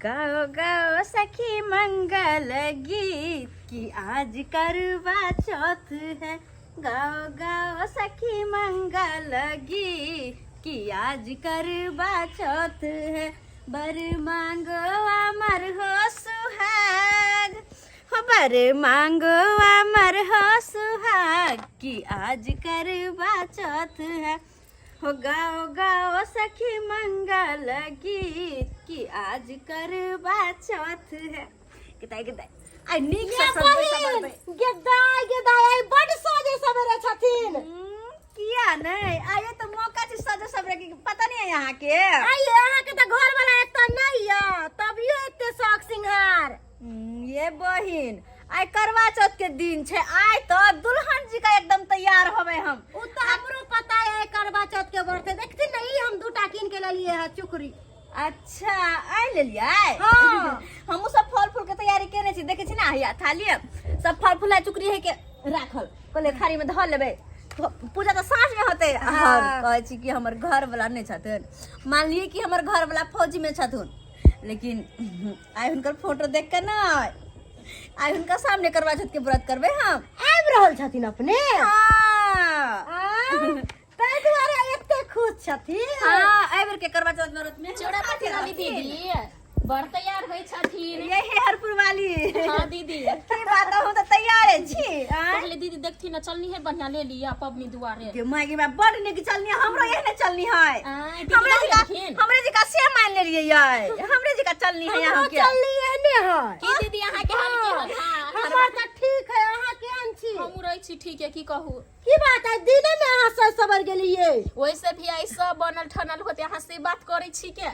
गाओ गाओ सखी मंगल गीत की आज करवा चौथ है। गाओ गाओ सखी मंगल गीत की आज करवा चौथ है। बर मांगो अमर हो सुहाग, हो बर मांगो अमर हो सुहाग की आज करवा चौथ है। हो गाओ गाओ सखी मंगल गीत की आज करवा चौथ है। किताई किताई आई नीक से ये सजबै बहिन सवरबै। गेदाय गेदाय आई बड सजे सवेरे छथिन। किया नहीं आइए तो मौका छै सजे सवरे के, पता नहीं है यहाँ के। आई अहाँ के तऽ घर वाला एतऽ नहीं यऽ तभियो एते शौक सिंगार। ये बहिन आइ करवा चौथ के दिन छै, आइ तो दुल्हन जी का एकदम तैयार होबे हम। उ तो हमरो पता है करवा चौथ के व्रत है। देखथिन ने ई हम दूटा कीन के लेलिए है चुकरी। अच्छा आइ लेलियै? हाँ। हमहूँ सब फल फूल के तैयारी केने छी, देखै छी ना हैया थाली सब फल फूल आ चुकरी है के राखल, कहलियै थाली में धऽ लेबै, पूजा तऽ साँझ में होतै। हाँ। हम कहै छी कि हमर घर वाला नहि छथिन, मानलियै कि हमर घर वाला फौजी में छथुन, लेकिन आइ हुनकर फोटो देख के ना आइ हुनका सामने करवा चौथ के व्रत करबै हम। आबि रहल छथिन अपने? हाँ। ताहि दुआरे एते खुश छथिन। हाँ, एहि बेर के करवा चौथ व्रत में चूड़ा साथे पति वाली रहथिन। दीदी बड़ तैयार होइ छथिन। यही हरपुर वाली। हाँ दीदी। की बात, हम तऽ तैयारे छी। आँय? पहले दीदी देखथिन ना चलनी है बढ़िया ले लिया पबनी दुआरे। गे माय गे माय, बड़ नीक चलनी है, हमरो एहने चलनी है। आँय, दीदी हमरे नहि जी का लेलखिन? हमरे जी का से मान लेलियै यै, हमरे जी का चलनी है यहाँ हमरो के। चलनी एहने है। की दीदी अहाँ के हाल की होल? हाँ, हमर तऽ ठीक है, अहाँ केहन छी? हमहूँ रहै छी ठीक है, की कहू। की बात है दिने में अहाँ सब सवर गेलियै? वैसे भी आई सब बनल ठनल होते, अहाँ से बात करै छी के?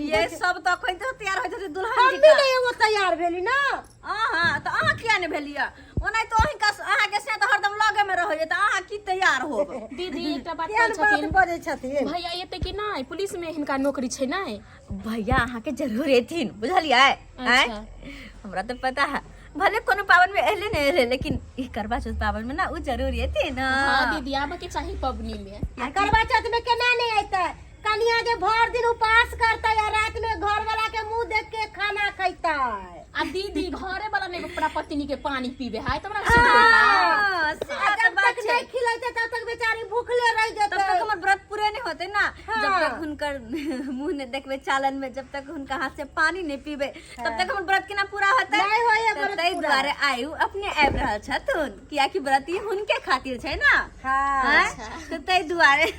ये सब तऽ अखन तऽ तैयार होइत हेतै दुल्हन हम जी भी का। नहीं एगो तैयार भेली ना। अहाँ तऽ अहाँ किया नहि भेलियै? ओना तऽ अहीं का अहाँके से तऽ हरदम लगे में रहैया, तऽ अहाँ की तैयार होब? दीदी एकटा बात कहै केहन बात छथिन बजै छथिन? भैया एते कि नहि? पुलिस में हिनका नौकरी छै नहि? भैया अहाँके जरूर एथिन, बुझलियै? आँय? अच्छा। हमरा तऽ पता है, भले कोनो पावन में एले नहीं एले, लेकिन ई करवा चौथ पावन में ना उ जरूर एथिन। हाँ दीदी आबऽ के चाही पबनी में। आ करवा चौथ में केना नहीं अयतै? कनिया जे भर दिन उपास करतै आ रात में घर वाला के मुंह देख के खाना खैतै। आ दीदी घरे वाला नहीं अपना पत्नी के पानी पीबे है त हमरा हाँ, से आ तऽ जब बात तक छै। नहीं खिलैतै तब तक बेचारी भूखले रह तब तक जेतै। हमर व्रत पूरे नहीं होते ना। हाँ। जब तक हुनकर मुंह नहीं देखबे चालन में, जब तक हुनका हाथ से पानी नहीं पीबे, तब तक हमर व्रत केना पूरा होतै? नहीं होइए तऽ व्रत ताहि पूरा। दुआरे आयु अपने आबि रहल छथुन, कियाकि व्रत ई हुनके खातिर छै ना। हाँ। आँय? तऽ ताहि दुआरे।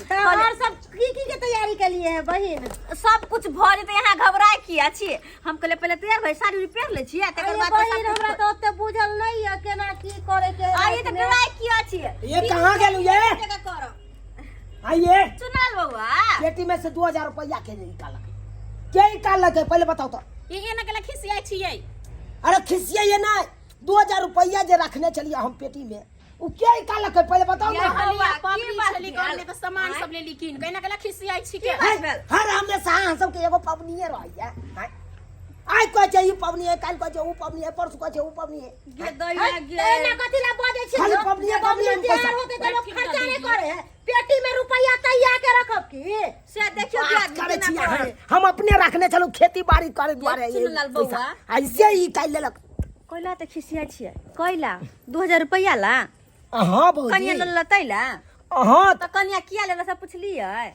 तऽ और सब की की के तैयारी के लिए है बहिन? सब कुछ भऽ जेतै, यहाँ घबराय किया छी? हम कहलियै पहिले तैयार भए साड़ी उड़ी पहिर लै छियै, तकर अरे बाद तऽ बहिन सब हमरा कुछ। तऽ ओते बुझल नहीं है केना की करे के है आइए तऽ राति में। डराय किया छियै? ये कहाँ गेलू ये? जगह करब। आइए चुनाल बउआ पेटी में से 2000 रुपया के निकालक, के निकालक है पहले बताओ तो। ये एना केला खिसियाइ छियै? अरे खिसियाइए ना, 2000 रुपया जे रखने चलिए हम पेटी में, उ के निकालक है पहले बताओ ना। या बउआ, की पबनी बात छली भेल? करने तऽ सामान सब लेली कीन के, एना केला खिसियाइ छी के? बात भेल? हर हमेशा अहाँ सबके एगो पबनिए रहैया। आँय? आइ कहै छै ई पबनी है, काल्हि कहै छै उ पबनी है, परसू कहै छै उ पबनी है। गे दैया गे। एना कथी ला बजै छी? खाली पबनिए पबनिए में तिहार पैसा। होतै तऽ लोक बैठथिन खर्चा ना नहि दीदी। करे है। पेटी में रुपया तैया के रखब की? से देखियो बात कि आदमी करै केना छी अहाँ। करे। हम अपने रखने छलहुँ खेती बाड़ी करे दुआरे ये चुनलाल ई पैसा। बौआ। ऐसे ही काल्हि लेलक। कैला तऽ खिसिया छियै? कैला 2000 रुपया ला? हाँ भौजी। कनिया लेल लतै ला? हाँ। तऽ कनिया किया लेलक से पुछलियै?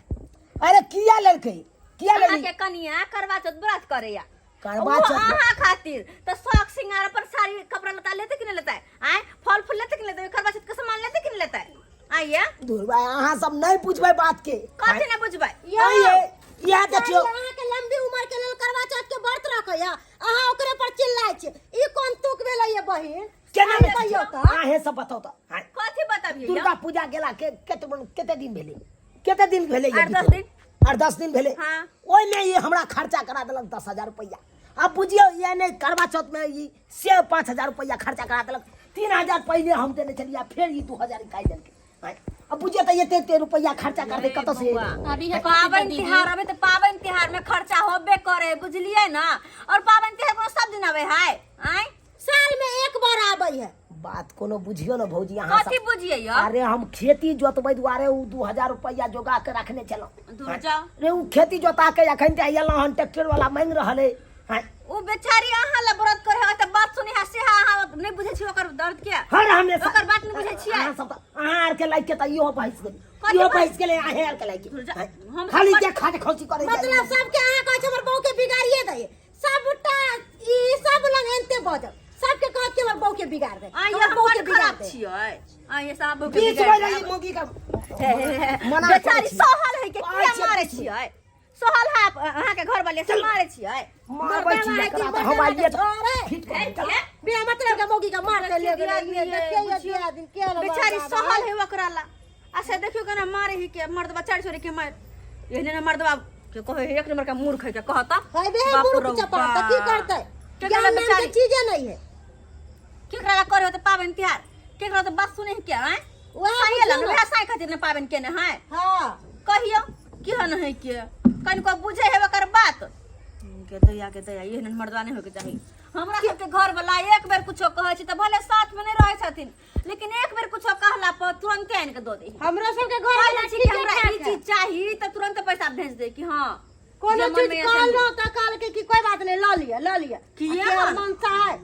अरे किया लेलकै? किया लेली? अहाँके कनिया करवा चौथ व्रत करैया। करवा वो चौथ अहाँ खातिर तऽ शौक सिंगार पर साड़ी कपड़ा लत्ता लेतै कि नहि लेतै? आँय, फल फूल लेतै कि नहि लेतै? करवा चौथ के सामान लेतै कि नहि लेतै? आइए दुर्गा, अहाँ सब नहीं बुझबै बात के। कथी नहि बुझबै? आइए इएह देखियौ, अहाँ के लंबी उम्र के लेल करवा चौथ के व्रत रखैया, अहाँ ओकरे पर चिल्लाइ छी। ई कोन तुक भेलै ये बहिन? केना अहाँ नहि कहियौ तऽ। अहें सब बताउ तऽ। आँय, कथी बतबियै? दुर्गा पूजा गेला के कते दिन भेलै? कते दिन भेलै? 8-10 दिन। 8-10 दिन भेलै। हाँ। ओहिमे ई हमरा खर्चा करा देलक 10,000 रुपैआ। अब बुझियौ ये नहि करवा चौथ में ई से 5,000 रुपैआ खर्चा करा देलक। 3,000 पहिले हम देने छलियै, फेर ई 2,000 निकालि देलकै। आँय, अब बुझियौ तऽ एते एते रुपैआ खर्चा करतै कतऽ से? अभी है पाबनि तिहार अबे तऽ पाबनि तिहार में खर्चा होबे करे, बुझलियै ना? और पाबनि तिहार कोनो सब दिन आबै है? आँय, साल में एक बार आबै है। बात कोनो बुझियो ने भौजी अहाँ कथी सब बुझियै यौ अरे हम खेती जोतबै दुआरे उ 2000 रुपया जोगा के रखने छलहुँ। दूर जाओ। रे उ खेती जोता के अखन ते एलहुँ हन, ट्रैक्टर वाला मांगि रहल है। हाँ। उ बेचारी अहाँ ला व्रत करे है त बात सुनी है से अहाँ नहीं बुझै छी ओकर दर्द के। हर हमेशा ओकर बात नहीं बुझै छियै। अहाँ सब तऽ अहाँ आर के लाइक के तऽ इहो बहस गेल, कथी इहो बहस? बहस गेलै अहें आर के लाइक के। दूर जा। हाँ। हम खाली सब जे खाज खौसी करे जाइए। मतलब सबके अहाँ कहै छै हमर बहू के बिगाड़िए दे, सबटा ई सब लग एनते बजब, सबके कहत कि हमर बहू के बिगाड़ दे, आ ये हमर हम बहू के बड़ बिगाड़ खराब दे। छियै। आ ये सब बहू के बीच बिगाड़ में रही देब। मौगी का मना बेचारी करै छी। सहल है के पाँच किया छः मारे बीच में। छियै? सहल है अहाँ के घर वाले से मारे छियै? मारबै छी मर्दाना एकरा है कि तऽ हम मर्दाना आइए के छोड़ है? फिट कऽ देब। हे? बिना मतलब के मौगी के मार के ले गेलै। ये देखिए ये दिया दिन के बेचारी सहल है ओकरा ला। आ से देखियो केना मारे ही के मर्दबा चारि छोरी के मार, एहने ने मर्दबा के कहे एक नंबर का मूर्ख है के कहता। है बे बाप मूर्ख रौ चपाट त की बाप। करतै? केकरा ज्ञान नाम के बेचारी चीजे नहीं है। केकरा ला करे होते पाबनि तिहार? केकरा तो बात सुने के आय वएह साइए ला बुझियौ ने। वएह साइ खातिर ने पाबनि केने है। हाँ। कहियो केहन है के कनिको बुझे है ओकर बात के दया के दया। एहन मर्दवा नहीं होके चाही। हमरा सबके घर वाला एक बेर कुछो कहै छै तऽ भले साथ में नहीं रहै छथिन, लेकिन एक बेर कुछो कहला पर तुरंते आनि के दऽ दै। हमरो सबके घर कहै वाला छी कि ठीके हमरा ठाक ई है। चीज चाही तऽ तुरंत पैसा भेज दे कि हाँ। कोनो जे मन चीज में ऐसे कहलहुँ तऽ कहलकै कि कोई बात नहीं, लऽ लिअ लऽ लिअ। किया? आ केहन मनसा है।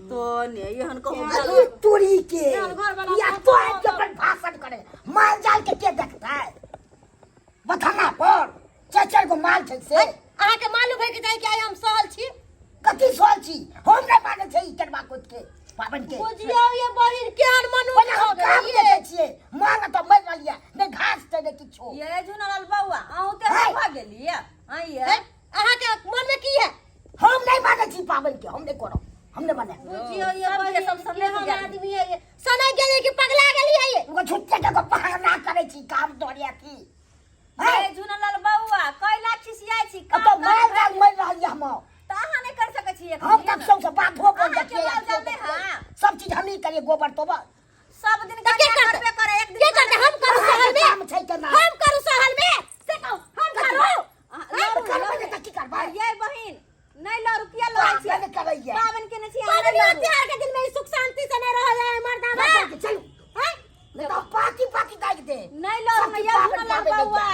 तो ने एहन कहू अरे तोरी के चल, घर वाला या बात तो करो। आबि के अपन भाषण करे माल जाल के के देखतै? बथाना पर चारि चारि गो माल छै से। अहाँके मालूम है कि चाही कि आइ हम सहल छी? कथी सहल छी? हम नहि मानै छै ई करबा कोत के पाबनि के। बुझियौ ये बहिन केहन मनुष्य पहिले हम हो काम गेलै ये। देखै छियै, माल तऽ मरि रहल यऽ, नहि घास छै नहि किछो। ये झुनलाल बौआ अहूँ तऽ है। भऽ गेलियै आइये। है? अहाँके मन में की है? हम नहि मानै छी पाबनि के, हम नहि करब, हम नहि मानै। बुझियौ ये सबके बहिन सब सने केहन गेल। आदमी है ये। सने गेलियै कि पगला गेली है ये? एगो झुट्टे के एगो बहाना करै छी काम डरे की। है? ये झुनलाल बौआ कैला खिसियाइ छी? अब तऽ माल जाल मरि रहल यऽ हमर। तऽ अहाँ नहि कर सकै छी? हम तब सबसँ बाधो बोल अहाँके देखियै। माल जाल नहि है? सब चीज हमही करियै, गोबर तोबर सब दिन तऽ के करिया करतै? करबे करे एक दिन के करतै? हम करू सहल में? काम छै केना? हम करू सहल में? से कहू, हम करू? लड़ू, करबै लड़ू। ने तऽ की करबै? ये बहिन नहि लड़ू, किया लड़ै छी? पाबनि करैया। पाबनि केने छी अहाँ, नहि पाबनि लड़ू। त्योहार के दिन में ई सुख शांति से नहीं रहल है मर्दाना। चलू हैं? नहीं तऽ पाकी पाकी दागि दे। नहि लड़ू सब ने, चीज ये पाबनि झुनलाल पाबनि बौआ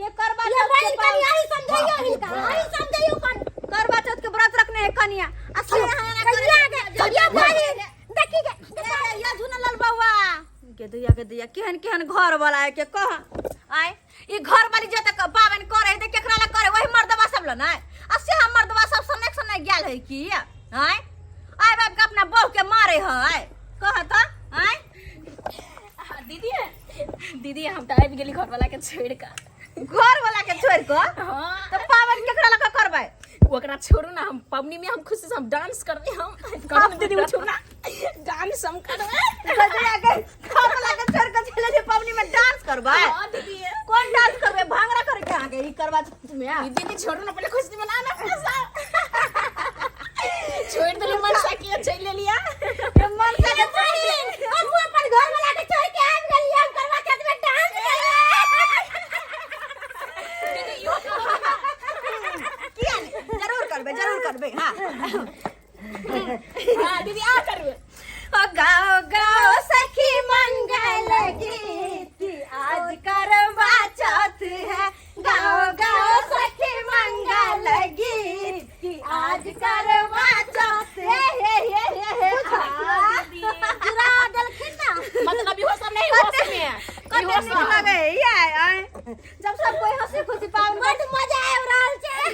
ये करवा ये चौथ के बहिन कनि पाबनि- अहीं समझाइयो बाप रे हिनका, बाप। अहीं समझाइयो कनि। करवा चौथ के व्रत रखने है कनिया आ से अहाँ एना करै कनिया छी। के ये बहिन देखी के ए, ये झुनलाल बौआ के दैया के दैया केहन केहन घर वाला है के कह आय। ई घर वाली जे तक पाबनि करे है त केकरा ला करे? वही मर्दवा सब ला नै? आ से हम मर्दवा सब सनेक सनेक गेल है की आय? आय बाप के अपना बहू के मारे है कह त आय। दीदी दीदी हम तऽ आबि गेली घरवाला के छोड़ि कऽ। घर वाला के छोड़ कऽ? हाँ। तऽ पाबनि केकरा ला कऽ करबै? ओकरा छोड़ू ना, हम पबनी में हम खुशी से हम डांस करबै। हम करू ना दीदी, उठू ना, डांस हम करबै। गजरा के घर वाला के छोड़ कऽ चले जे पबनी में डांस करबै? हाँ दीदी। कोन डांस करबै? भांगड़ा करे के अहाँके ई करवा चौथ में? दीदी छोड़ू ना, पहिले खुशी मना ना अपना सब। छोड़ देली मनसा के, चलि लेलिया। ये मनसा के बहिन हम अपन घर वाला के छोड़ के आबि गेलियै, हम करवा चौथ में डांस करबै। किया नहि? जरूर करबै, जरूर करबै। हाँ हाँ दीदी आ करू। ओ गाओ गाओ सखी मंगल गीत आज करवा चौथ है, गाओ गाओ सखी मंगल गीत आज करवा चौथ है। हे हे हे हे गिरा देलखिन ना। मतलब इहो सब नहीं होश में। कते इहो नीक सब लगे ये आय जब सब कोई हंसी खुशी पावन। बड मजा आबि रहल छै।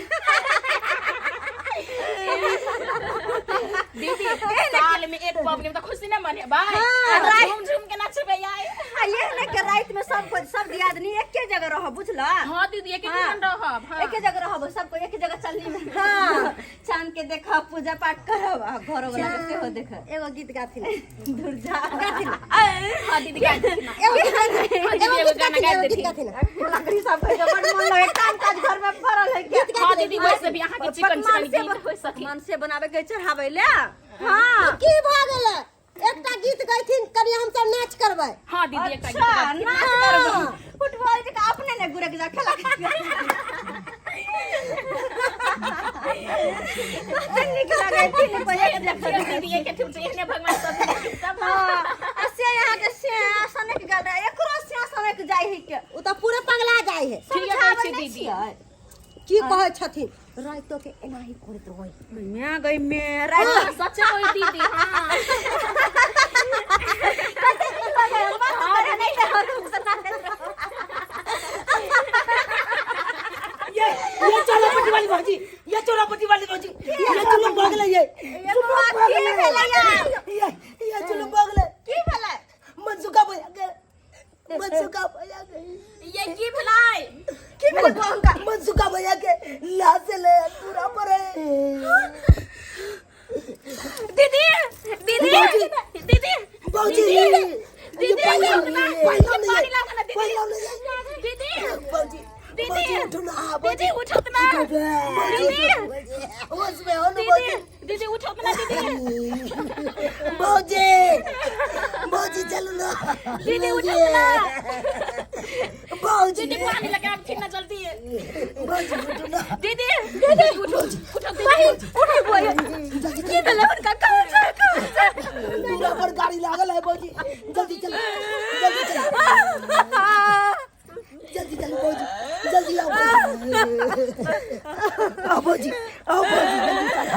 दीदी साल में एक पबनी में तो खुशी ना मने भाई, हाँ। झूम झूम के नाचबे आय। आ ये ने के रात में सब कोई सब दियादनी एके जगह रह बुझला? हाँ दीदी एक हाँ। दिन रहब। हाँ। एके जगह रहब सब कोई, एके जगह चलनी में। हाँ चांद के देखब, पूजा पाठ करब आ घर वाला के सेहो देखब। एगो गीत गाथिन। दूर जा। हाँ दीदी गा देथिन ना। एगो गीत गाथिन। हाँ दीदी एगो एगो गीत गाना गाथिन, गा एगो गीत देथिन। गाथिन। लकड़ी सब के बड़ मन लगे, काम काज घर में पड़ल है के। हाँ दीदी वैसे भी अहाँ के चिकन पकवान चिकन से गीत होइ सखी। मन से बनाबे के चढ़ाबै ले। हाँ की भऽ गेलै? एकटा गीत गैथिन कनि, हम सब नाच करबै। हाँ दीदी एकटा गीत अच्छा गा देथिन। नाच करबै? फुटबॉल जकाँ अपने ने गुरक जा खेला। कते नीक लागै तीन को एक जगह। दीदी, एक ठुम से एहने भगवान सब तब। हाँ, आ से अहाँके से सनक गेल रहे, एकरो से सनक जाइ है के। ओ तऽ पूरे पगला जाइ है। ठीक समझाबै कहै छी नहि दीदी। छियै। की कहै छथिन, राइतो के एनाही करैत रहै। मैं गई मैं राति। हाँ, सच कहै दीदी, हाँ। कते नीक लगै है, मस्त करे नहि तऽ हम सुना। ये चोरापट्टी वाली भौजी, ये चोरापट्टी वाली भौजी, ये चुलुम भऽ गेलै, ये ये बौआ, की भेलै यार? ये चुलुम भऽ गेलै। की भेलै? मनसुखा भैया के, मनसुखा भैया के। ये की भेलै? की भेलै बौआ हुनका? मनसुखा भैया के लाश ले पूरा पर है। दीदी, दीदी, दीदी। भौजी। दीदी, ये पानी लाओ दीदी, ना, पानी लाओ ना, पानी लाओ ना, दीदी। पानी लाओ ना। दीदी। भौजी। दीदी। भौजी, उठो ना, भौजी। दीदी, उठो ना। भौजी। दीदी। होश में हो ना भौजी? दीदी, दीदी, उठो ना दीदी। भौजी, भौजी, चलो ना। दीदी, उठो ना। भौजी। दीदी, पानी लगा फिर ना जल्दी। भौजी, उठो ना। दीदी, दीदी, उठो, उठो दीदी। उठो बौआ, की भेलै हुनका? कहू छै, कहू छै। दूरा पर गाड़ी लागल है भौजी, जल्दी चलो, जल्दी चलो, जल्दी चलो भौजी, जल्दी आओ भौजी, आओ भौजी, आओ भौजी, जल्दी चलो।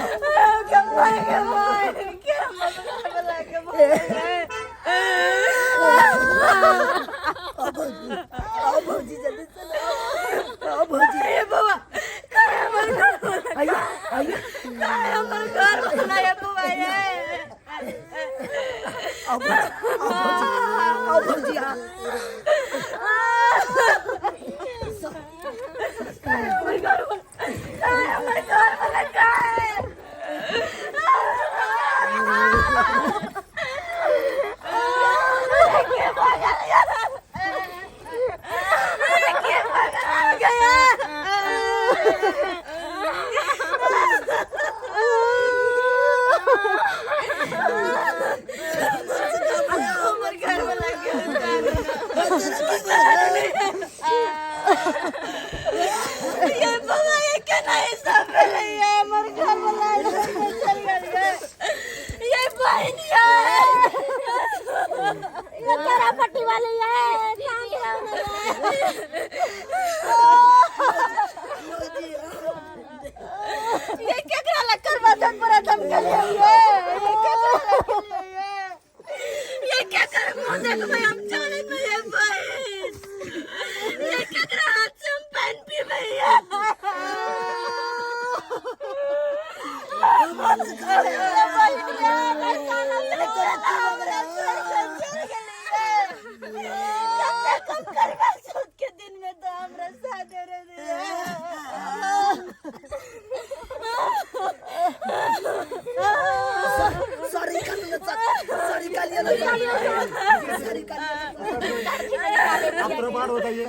आओ भौजी, आओ भौजी, जल्दी चलो, आओ भौजी। बौआ, आइए, आइए। हमर घर वाला ये बौआ ये। आओ भौजी, आओ भौजी, आओ भौजी, आओ। हमर घर वाला, हमर घर वाला काय? के भगल यार, के भगल गया? हमर घर वाला के। ये बाबा, ये केना ई सब भेलै? ये हमर घर वाला चल गेल ये। ये बहिन ये। ये तोरा पट्टी वाले ये शांत रहो ना ये। ये केकरा लग करवा चौथ व्रत हम केलियै ये? ये केकरा लग केलियै ये? ये केकर मुँह देखबै हम चलैत में ये बहिन? ये केकरा हाथ से हम पानि पीबै ये? ये बहिन ये, कम से कम करवा चौथ के दिन में तो हमरा साथे रह। सॉरी निकालो ना सर, सॉरी निकालिए ना सर, सॉरी निकालिए। आप थोड़ा बाहर बताइए।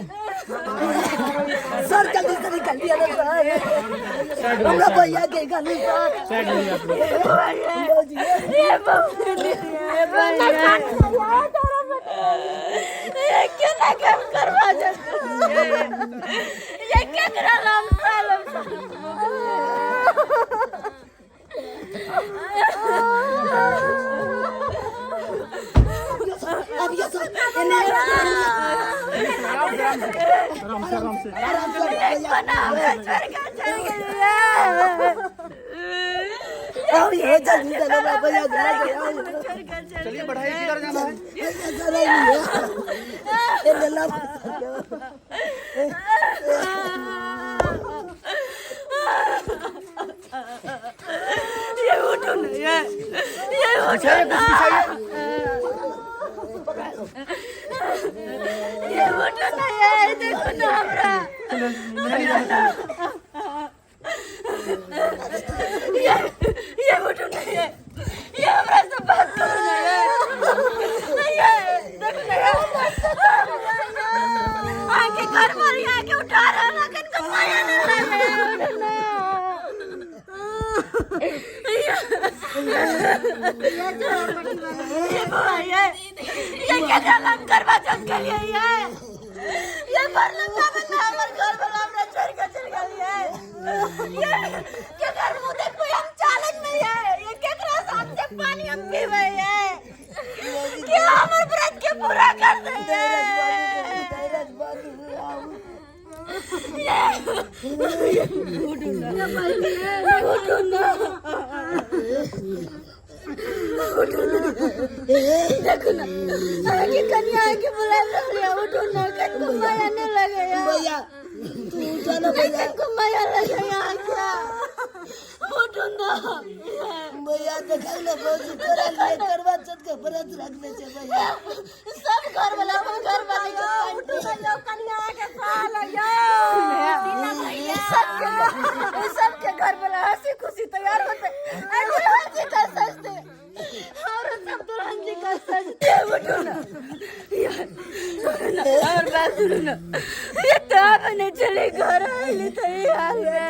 सर, जल्दी से निकालिए ना सर, हमरा भैया के गाली सर। साइड लीजिए आप लोग। भौजी। ये केना के हम करवा चौथ? ये केकरा नाम सालम? अब ये सर एने। आराम से, आराम से, आराम से, आराम से। आराम से भैया। बना हमरा छोड़ के चल गेलियै। आओ ये, जल्दी चलो, हमरा भैया घर आओ। छोड़ के चल। चलिए, बढ़ाइए, किधर जाना है? भैया सर आइए, एने ला। ये उठो ना ये उठो। बिछाइए, कुछ बिछाइए। ये उठो ना ये, देखो ना हमरा। ये उठो ना ये हमरा से बात करो ना ये देखो ना ये, आके घर पर आके उठा रहा ना कन को माया ना लगे। उठो ना। ये बुआ ये क्या नाम करवा चौथ के लिए ये भरल चावल ना हमर घर वाला हमरा छोड़ के चल गेल ये। ये के घर पानी हम पीबै है कि हमर व्रत के पूरा कर दे। देखो ना, अहाँके कनिया के बुला रहल है, उठो ना, कनको माया नहीं लगे। भैया, तू उठा ना भैया। कनको माया लगे अहाँके, उठो ना। भैया, देखा ना भौजी, तोरा लिए करवा चौथ के व्रत रखने छे भैया। सब घर वाला अपन घर वाले के उठू ना यौ, कनिया के साल यौ। सबके सबके घर वाला हंसी खुशी तैयार होते, दुल्हन जी का सजते और सब दुल्हन जी का सजते। उठो ना यार, सुनो ना और बात सुनो ना, ये तो अपने चले घर आइली तो ये हाल है।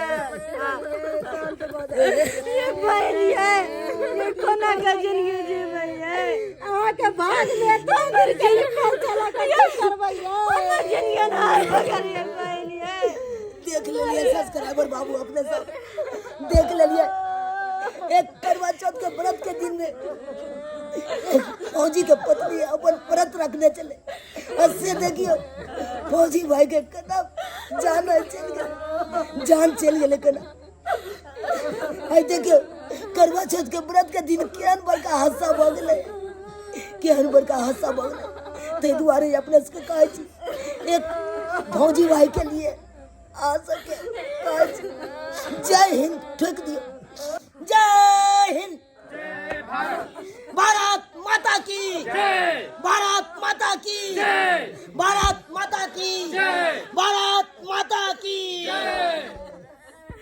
ये बहन है, ये कोना का जिंदगी जीवे है? अहाँके भाग में एते के खर्चा लगा की करबै यौ? हमर जिंदगी अनहार भऽ गेल बहन है। देख लेलिए सब्सक्राइबर बाबू, अपने सब देख लेलिए, एक करवा चौथ के व्रत के दिन में एक फौजी के पत्नी अपन व्रत रखने चले और से देखियो फौजी भाई के केना जान चल गेल, जान चल गेलै केना। आई देखियो करवा चौथ के व्रत के दिन केहन बड़का हादसा भऽ गेलै, केहन बड़का हादसा भऽ गेलै। ताहि दुआरे अपने सबके कहै छी, एक फौजी भाई के लिए आ सबके कहै छी, जय हिंद। ठोकि दियौ, जय हिंद।